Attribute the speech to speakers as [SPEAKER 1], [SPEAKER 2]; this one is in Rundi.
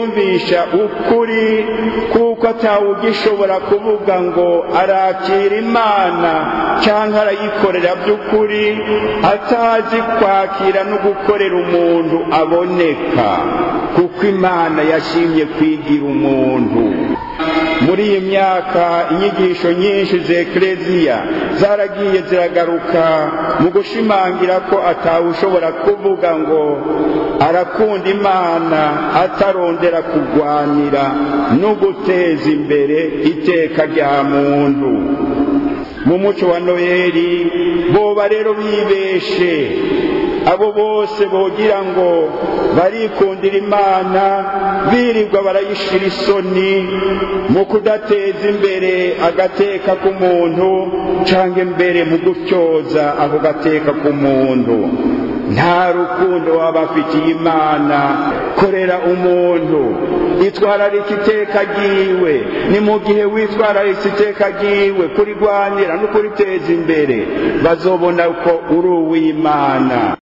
[SPEAKER 1] Bitwumvisha ukuri kuko atawugishobora kuvuga ngo arakira Imana cyangwa arayikorera by'ukuri atazi kwakira no gukorera umuntu aboneka, kuko Imana yashimye kwigira umuntu. Muri iyi myaka inyigisho nyinshi z'Ekleziya zaragiye ziragaruka mu gushimangira ko atawushobora kuvuga ngo arakunda Imana atarondera kugwanira no guteza imbere iteka rya muntu. Mu muco wa Noheli boba rero bibeshe abo bose bogira ngo barikundira Imana, birirwa barayishira isoni mu kudateza imbere agateka k'umuntu canke mbere mu gutyoza ako gateka k'umuntu. Nta rukundo waba afitiye Imana. Korera umuntu, itwararika iteka ryiwe. Ni mu gihe witwararitse iteka ryiwe, kurigwanira no kuriteza imbere, bazobona ko uri uw'Imana.